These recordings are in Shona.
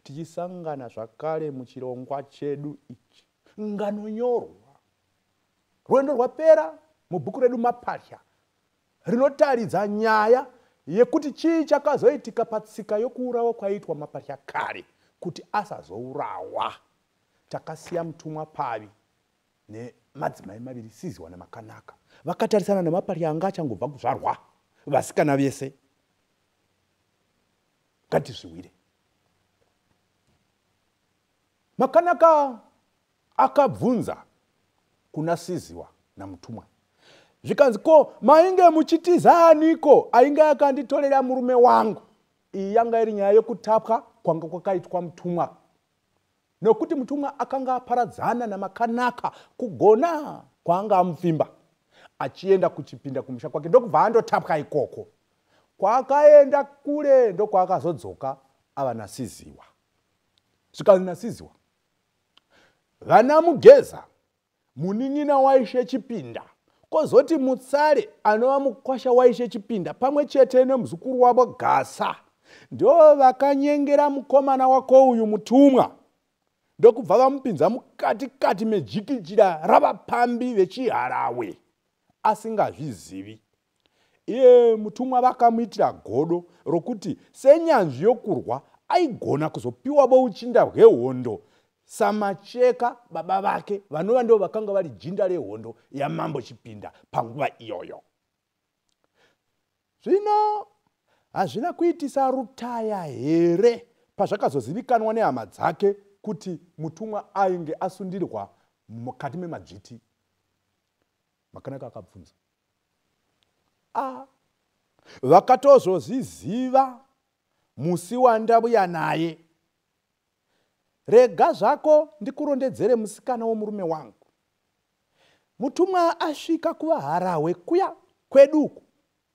Tichisangana zvakare muchirongwa chedu ichi nganonyorwa. Rwendo rwapera mubhuku redu Mapatya rinotaridza nyaya yekuti chii chakazoitika patsika yokuurawa kwaiitwa mapatya kare kuti asazourawa. Takasiya mutumwa Pavi nemadzimai maviri Siziwa naMakanaka vakatarisana namapatya anga achangobva kuzvarwa vasikana vese. Ngatizviwire. Makanaka akabvunza kuna Siziwa naMutumwa zvikanzi, ko mainge muchitiza aniko ainge akanditorera murume wangu? Iyi yanga iri nyaya yekutapwa kwanga kwakaitwa Mutumwa, nokuti Mutumwa akanga aparadzana naMakanaka kugona kwaanga amupfimba achienda kuchipinda kumusha kwake, ndokubva andotapwa ikoko. Kwaakaenda kure ndokwaakazodzoka ava naSiziwa. Zvikanzi naSiziwa, vana Mugeza munin'ina waIshe Chipinda, kozoti Mutsare anova mukwasha waIshe Chipinda pamwe chete nemuzukuru wavo Gasa, ndo vakanyengera mukomana wako uyu Mutumwa, ndokubva vamupinza mukati kati mejikijira ravapambi vechiharawe asingazvizivi. Iye Mutumwa vakamuitira godo rokuti senyanzvi yokurwa aigona kuzopiwa vouchinda hwehondo saMacheka baba vake, vanova ndo vakanga vari jinda rehondo yaMambo Chipinda panguva iyoyo. Zvino hazvina kuitisa rutaya here pazvakazozivikanwa nehama dzake kuti Mutumwa ainge asundirwa mukati memadzviti? Makanaka akabvunza. A, vakatozozviziva musi wandavuya naye. Rega zvako ndikurondedzere musikana womurume wangu. Mutumwa asvika kuvaHarahwe kuya kwedu uku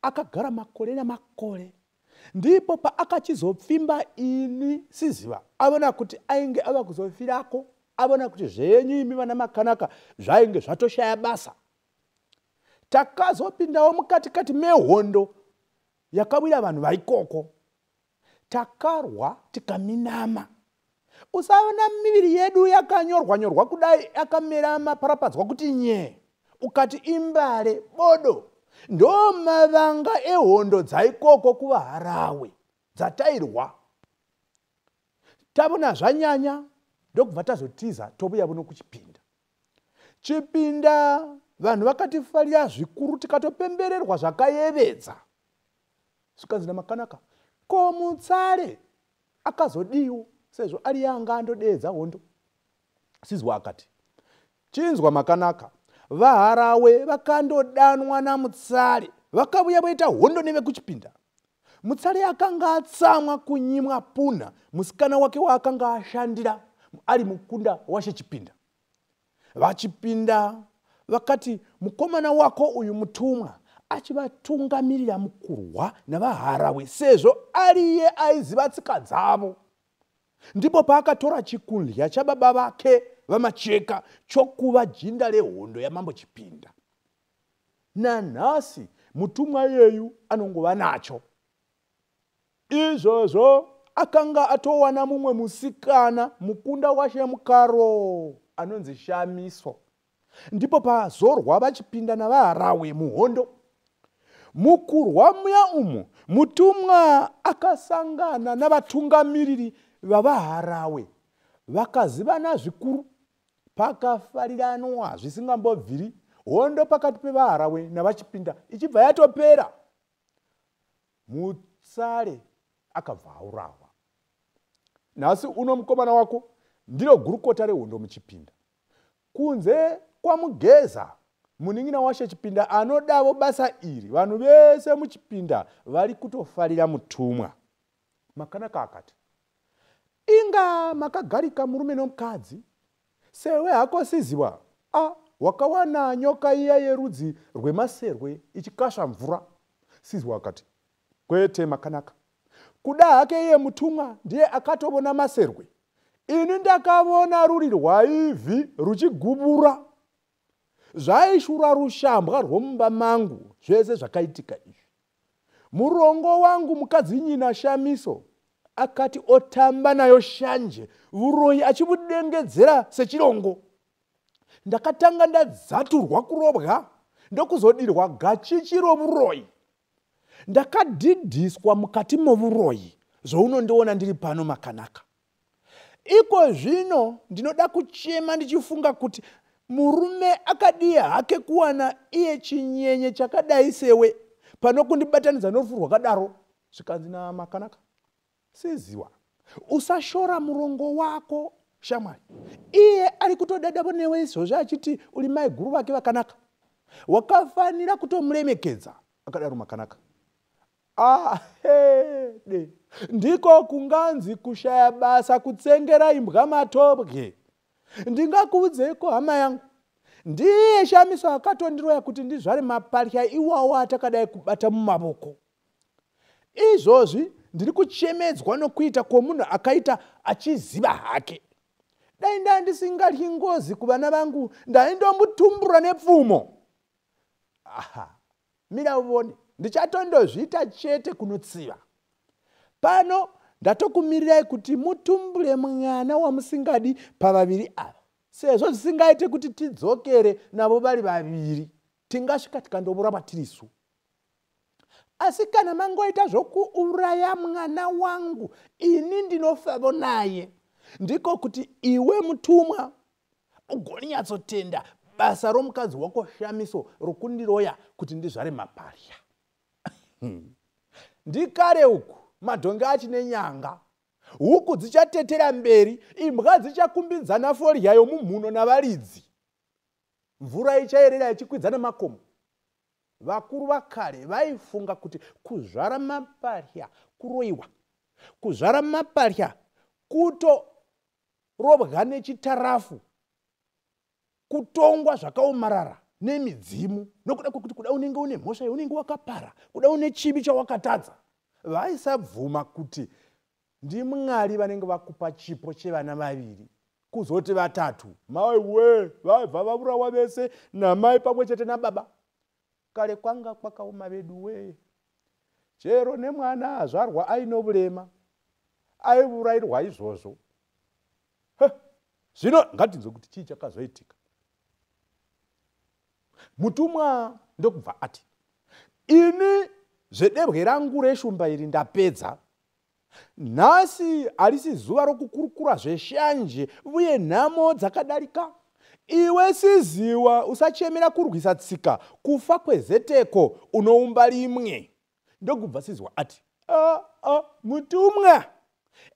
akagara makore namakore, ndipo paakachizopfimba ini Siziva avona kuti ainge ava kuzofirako, avona kuti zvenyu imi vana Makanaka zvainge zvatoshaya basa. Takazopindawo mukatikati mehondo yakawira vanhu vaikoko, takarwa tikaminama. Usaona miviri yedu yakanyorwa nyorwa kudai, yakamera maparapadzwa kuti nyee, ukati imbare bodo. Ndo mavanga ehondo dzaikoko kuvaHarawe dzatairwa. Tavona zvanyanya ndokubva tazotiza tovuya vuno kuChipinda. Chipinda vanhu vakatifarira zvikuru, tikatopembererwa zvakayevedza. Zvikanzi naMakanaka, ko Mutsare akazodiwo sezvo ari yanga andodeedza hondo? Sizwa akati, chinzwa Makanaka, vaHarawe vakandodanwa naMutsare vakavuya voita hondo nevekuChipinda. Mutsare akanga atsamwa kunyimwa Punha musikana wake waakanga ashandira ari mukunda washe Chipinda. VaChipinda vakati mukomana wako uyu Mutumwa achivatungamirira mukurwa navaHarawe sezvo ariye aiziva tsika dzavo. Ndipo paakatora chikundya chababa vake vaMacheka chokuva jinda rehondo yaMambo Chipinda. Nanhasi Mutumwa iyeyu anongova nacho. Izvozvo akanga atowana mumwe musikana mukunda washe Mukaro anonzi Shamiso. Ndipo pazorwa vaChipinda navaHarawe muhondo. Mukurwa muya umu Mutumwa akasangana navatungamiriri vavaHarawe vakazivana zvikuru, pakafariranwa zvisingambobviri, hondo pakati pevaHarawe navaChipinda ichibva yatopera. Mutsare akabva aurawa. Nhasi uno mukomana wako ndiro gurukota rehondo muChipinda. Kunze kwaMugeza munin'ina washe Chipinda anodavo basa iri, vanhu vese muChipinda vari kutofarira Mutumwa. Makanaka akati, inga makagarika murume nomukadzi sewe hako Siziwa, a wakawana nyoka iya yerudzi rwemaserwe ichikasva mvura. Siziwa akati, kwete Makanaka, kuda hake iye Mutumwa ndiye akatovona maserwe, ini ndakavona ruri rwaivhi ruchigubura zvaishura rushambwa rwomumba mangu. Zvese zvakaitika izvi, murongo wangu mukadzi nyina Shamiso Akati otamba nayo shanje, vuroyi achibudengedzera sechirongo. Ndakatanga ndadzaturwa kurobwa, ndokuzodirwa gachichi rovuroyi. Ndakadhidhiswa mukati movuroyi, zvounondiona ndiri pano Makanaka. Iko zvino ndinoda kuchema ndichifunga kuti murume akadii hake kuwana iye chinyenye chakadai sewe pano kundibatanidza norufu rwakadaro. Zvikanzi naMakanaka, Siziwa, usashora murongo wako shamwari. Iye ari kutodadavo newe izvozvi achiti uri maiguru vake vakanaka. Wakafanira kutomuremekedza, akadaro Makanaka. Ahede, ndiko kunganzi kushaya basa kutsengera imbwa matobwe. Ndingakuudzeiko hama yangu? Ndiye Shamiso akatondiroya kuti ndizvare mapatya iwawo atakadai kubata mumavoko. Izvozvi ndiri kuchemedzwa nokuita kwomunhu akaita achiziva hake. Dai ndandisingatyi ngozi kuvana vangu ndaindomutumbura nepfumo. Aha, mira uvone, ndichatondozviita chete kunotsiva. Pano ndatokumirirai kuti mutumbure mwana wamusingadi pavaviri ava, sezvo zvisingaite kuti tidzokere navo vari vaviri, tingasvika tikandovurava tirisu. Asi kana mangoita zvokuuraya mwana wangu, ini ndinofavo naye. Ndiko kuti iwe mutumwa ugonyatsotenda basa romukadzi wako Shamiso rokundiroya kuti ndizvare mapatya. Ndikare uku madhongi achine nyanga, huku dzichatetera mberi, imbwa dzichakumbidzana forya yomumhuno navaridzi, mvura ichayerera ichikwidza nemakomo. Vakuru vakare vaifunga kuti kuzvara mapatya kuroiwa, kuzvara mapatya kutorobwa nechitarafu, kutongwa zvakaomarara nemidzimu, nokuda kwekuti kuda unenge une mhosva yaunenge wakapara, kuda une chivi chawakatadza. Vaisabvuma kuti ndiMwari vanenge vakupa chipo chevana vaviri, kuzoti vatatu. Maiwe, vaibva vaurawa vese namai pamwe chete nababa. Kare kwanga kwakaoma vedu wee. Chero nemwana azvarwa aine vurema aiurairwa izvozvo. Zvino ngatinzwe kuti chii chakazoitika. Mutumwa ndokubva ati, ini zvedebwe rangu reshumba iri ndapedza. Nhasi harisi zuva rokukurukura zveshanje uye nhamo dzakadarika. Iwe Siziwa, usachemera kurwisa tsika, kufa kwezeteko unoumba rimwe. Ndokubva Siziwa ati, a a mutumwa,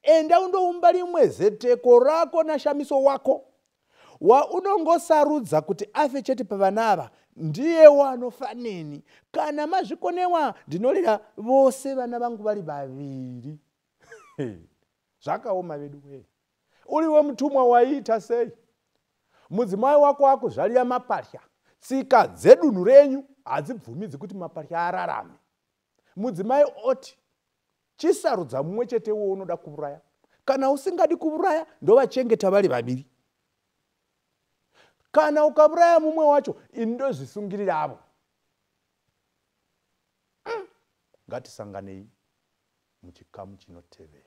enda undoumba rimwe zeteko rako naShamiso wako. Waunongosarudza kuti afe chete pavana ava ndiyewo anofa neni. Kana mazvikonewa ndinorera vose vana vangu vari vaviri. Zvakaoma vedu wee. Uriwe mutumwa waiita sei? Mudzimai wako akuzvarira mapatya. Tsika dzedunhu renyu hadzibvumidzi kuti mapatya ararame. Mudzimai oti, chisarudza mumwe chete wounoda kuuraya. Kana usingadi kuuraya, ndovachengeta vari vaviri. Kana ukauraya mumwe wacho, ini ndozvisungiriravo. Ngatisanganei muchikamu chinotevera.